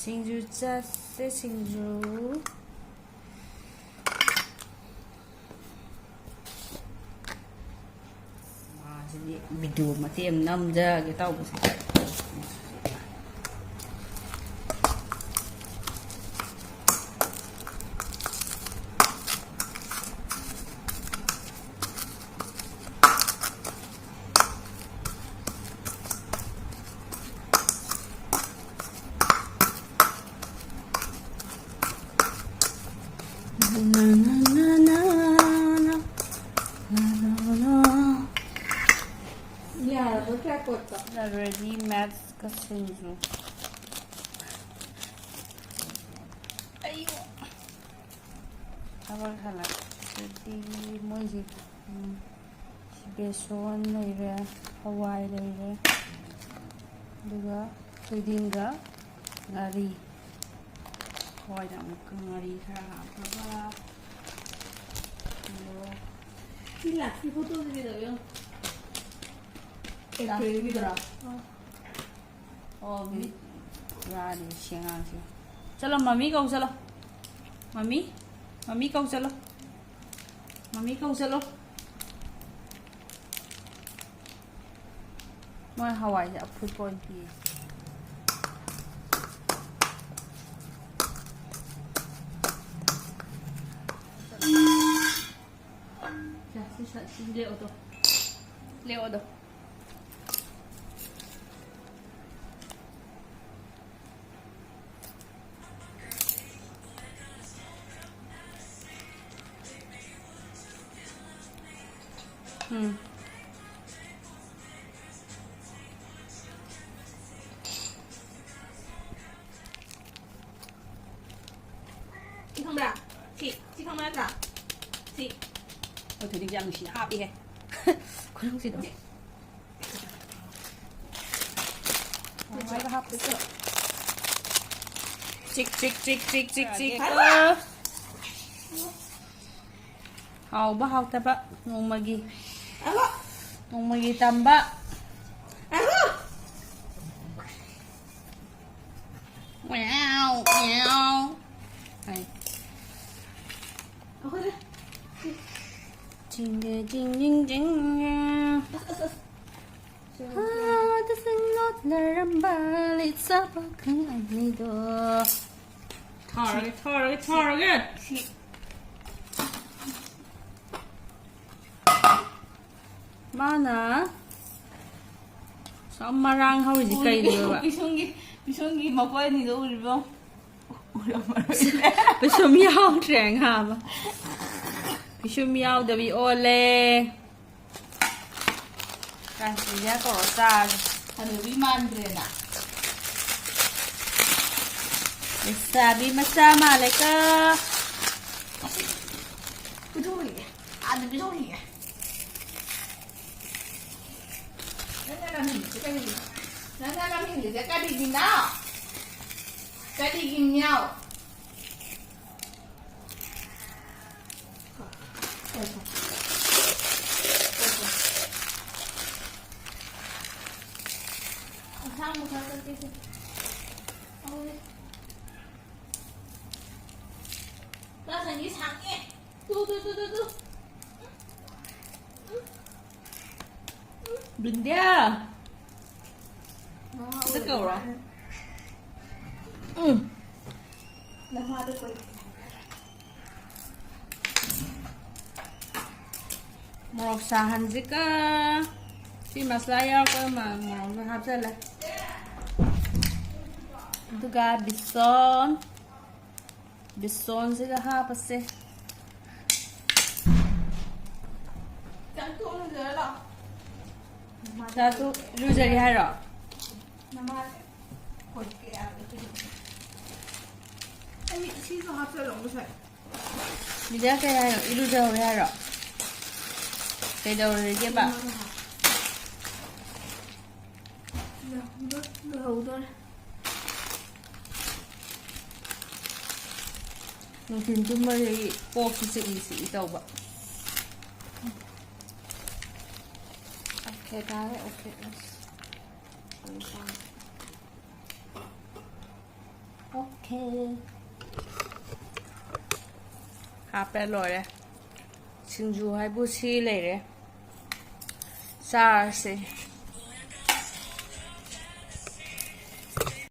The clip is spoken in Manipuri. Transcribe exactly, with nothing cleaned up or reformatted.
ꯁꯤꯡꯖꯨ ꯆꯥꯁꯦ, ꯁꯤꯡꯖꯨ꯫ ꯃꯥꯁꯤꯗꯤ ꯚꯤꯗꯤꯑꯣ ꯃꯇꯦꯛ ꯑꯃ ꯅꯝꯖꯒꯦ ꯇꯧꯕꯁꯦ꯫ ꯌꯥꯔꯕ ꯇ꯭ꯔꯥꯏꯄꯣꯠꯇꯣ? Ready, ꯃꯦꯠꯁꯀ ꯁꯤꯡꯖꯨ꯫ ꯑꯩꯌꯣ꯫ ꯊꯕꯛ ꯍꯜꯂꯛꯄꯗꯤ ꯃꯣꯏꯁꯦ, ꯎꯝ, ꯕꯦꯁꯣꯟ ꯂꯩꯔꯦ, ꯍꯋꯥꯏ ꯂꯩꯔꯦ, ꯑꯗꯨꯒ ꯊꯣꯏꯗꯤꯡꯒ ꯉꯥꯔꯤ꯫ ꯍꯋꯥꯏꯗ ꯑꯃꯨꯛꯀ ꯉꯥꯔꯤ ꯈꯔ ꯍꯥꯞꯄꯒ, ꯑꯗꯣ ꯁꯤ ꯂꯥꯁꯀꯤ ꯐꯣꯇꯣꯁꯦ ꯀꯩꯗꯧꯋꯦ ꯌꯦꯡꯉꯣ꯫ ꯑꯦꯄ꯭ꯔꯤꯜꯒꯤꯗꯨꯔꯣ? ꯑꯣ, ꯃꯤ ꯌꯥꯔꯦ, ꯁꯤ ꯑꯉꯥꯡꯁꯦ꯫ ꯆꯠꯂꯣ, ꯃꯃꯤ ꯀꯧ ꯆꯠꯂꯣ꯫ ꯃꯃꯤ, ꯃꯃꯤ ꯀꯧ ꯆꯠꯂꯣ꯫ ꯃꯃꯤ ꯀꯧ ꯆꯠꯂꯣ꯫ ꯃꯣꯏ ꯍꯋꯥꯏꯁꯦ ꯑꯐꯨꯠꯄ ꯑꯣꯏꯅ ꯄꯤꯌꯦ꯫ ꯁꯦ, ꯁꯤ ꯁ-, ꯁꯤ ꯂꯦꯛꯑꯣꯗꯣ꯫ ꯂꯦꯛꯑꯣꯗꯣ꯫ ꯎꯝ꯫ ꯁꯤ ꯈꯪꯕ꯭ꯔꯥ? ꯁꯤ, ꯁꯤ ꯈꯪꯕ ꯅꯠꯇ꯭ꯔꯥ? ꯁꯤ꯫ ꯑꯩꯈꯣꯏ ꯊꯣꯏꯗꯤꯡꯁꯦ ꯌꯥꯝ ꯅꯨꯡꯁꯤꯅ ꯍꯥꯞꯄꯤꯍꯦ꯫ ꯈꯨꯅꯨꯡꯁꯤꯗꯣ꯫ ꯍꯋꯥꯏꯒ ꯍꯥꯞꯄꯁꯨ꯫ ꯆꯤꯛ, ꯆꯤꯛ, ꯆꯤꯛ, ꯆꯤꯛ, ꯆꯤꯛ, ꯆꯤꯛ꯫ ꯍꯥꯏꯕ꯫ ꯍꯥꯎꯕ ꯍꯥꯎꯇꯕ ꯅꯣꯡꯃꯒꯤ, ꯑꯍꯣ꯫ ꯅꯣꯡꯃꯒꯤ ꯇꯝꯕ꯫ ꯑꯍꯣ꯫ ꯖꯤꯡ, ꯖꯤꯡ, ꯖꯤꯡ꯫ ꯑꯁ, ꯑꯁ, ꯑꯁ꯫ ꯍꯥ, ꯇꯁꯦꯡ ꯂꯣꯠꯅꯔꯝꯕ ꯂꯩꯁꯥ ꯄꯥꯈꯪ ꯑꯅꯤꯗꯣ꯫ ꯊꯥꯔꯒꯦ, ꯊꯥꯔꯒꯦ, ꯊꯥꯔꯒꯦ꯫ ꯁꯤ꯫ ꯃꯥꯅ ꯁꯨꯝ ꯃꯔꯥꯡ ꯍꯧꯔꯤꯁꯤ ꯀꯩꯒꯤꯅꯣꯕ? ꯄꯤꯁꯨꯝꯒꯤ, ꯄꯤꯁꯨꯝꯒꯤ ꯃꯀꯣꯏ ꯑꯅꯤꯗꯣ ꯎꯔꯤꯕꯣ? ꯎꯔꯝꯃꯔꯣꯏꯅꯦ꯫ ꯄꯤꯁꯨꯝ ꯌꯥꯎꯗ꯭ꯔꯦ ꯉꯥꯕ꯫ ꯄꯤꯁꯨꯝ ꯌꯥꯎꯗꯕꯤ ꯑꯣꯜꯂꯦ꯫ ꯀꯥꯟꯆꯤꯁꯦ ꯀꯧꯔ ꯆꯥꯔꯁꯤ꯫ ꯍꯅꯨꯕꯤ ꯃꯥꯟꯗ꯭ꯔꯦꯅ꯫ ꯂꯩꯁꯥꯕꯤ ꯃꯆꯥ ꯃꯥꯜꯂꯦꯀꯣ꯫ ꯄꯤꯊꯣꯛꯈꯤꯒꯦ꯫ ꯑꯥꯗ ꯄꯤꯊꯣꯛꯈꯤꯒꯦ꯫ ꯅꯪꯅ ꯂꯪꯍꯜꯂꯤꯁꯦ ꯀꯔꯤꯒꯤꯅꯣ? ꯅꯪꯅ ꯂꯪꯍꯜꯂꯤꯁꯦ ꯀꯔꯤꯒꯤꯅꯣ? ꯀꯔꯤꯒꯤꯅꯣ? ꯑꯁꯥꯡꯕ ꯈꯔ ꯀꯛꯀꯦꯁꯦ꯫ ꯍꯧꯔꯦ꯫ ꯀꯥꯁꯟꯒꯤ ꯁꯥꯡꯉꯦ꯫ ꯇꯨ, ꯇꯨ, ꯇꯨ, ꯇꯨ, ꯇꯨ꯫ ꯕꯤꯟꯗ꯭ꯌꯥ꯫ ꯑꯝꯇ ꯀꯧꯔꯣ꯫ ꯎꯝ꯫ ꯅꯃꯥꯗ ꯀꯣꯏ꯫ ꯃꯣꯔꯣꯛ ꯁꯥꯍꯟꯁꯤꯀ꯫ ꯁꯤ ꯃꯁꯂꯥ ꯌꯥꯎꯔꯛꯄ ꯃ-, ꯃꯣꯔꯣꯛꯁꯨ ꯍꯥꯞꯆꯜꯂꯦ꯫ ꯑꯗꯨꯒ ꯕꯤꯁꯣꯟ꯫ ꯕꯤꯁꯣꯟꯁꯤꯒ ꯍꯥꯞꯄꯁꯦ꯫ ꯆꯥꯛꯇꯣꯛ ꯂꯨꯖꯔ ꯂꯥꯛꯑꯣ꯫ ꯆꯥꯛꯇꯣꯛ ꯂꯨꯖꯔꯤ ꯍꯥꯏꯔꯣ? ꯅꯃꯥꯁꯦ ꯈꯣꯠꯀꯦ ꯍꯥꯏꯕꯗꯨꯗꯤ꯫ ꯑꯩ ꯏꯁꯤꯡꯁꯨ ꯍꯥꯞꯆꯜꯂꯣ ꯉꯁꯥꯏ꯫ ꯃꯤꯗꯤꯌꯥ ꯀꯩ ꯍꯥꯏꯅꯣ? ꯏꯔꯨꯖꯍꯧꯔꯦ ꯍꯥꯏꯔꯣ? ꯀꯩꯗꯧꯔꯒꯦꯕ? ꯂꯨꯍꯧꯗꯣꯔꯦ꯫ ꯅꯨꯡꯊꯤꯟ ꯇꯨꯝꯕꯗꯒꯤ ꯀꯣꯛꯁꯤ ꯆꯤꯛꯂꯤ ꯆꯤꯛꯂꯤ ꯇꯧꯕ꯫ ꯑꯣꯀꯦ, ꯇꯥꯔꯦ, ꯑꯣꯀꯦ, ꯑꯁ꯫ ꯑꯣꯀꯦ꯫ ꯍꯥꯞꯄꯦ, ꯂꯣꯏꯔꯦ꯫ ꯁꯤꯡꯖꯨ ꯍꯥꯏꯕꯨ ꯁꯤ ꯂꯩꯔꯦ, ꯆꯥꯔꯁꯦ꯫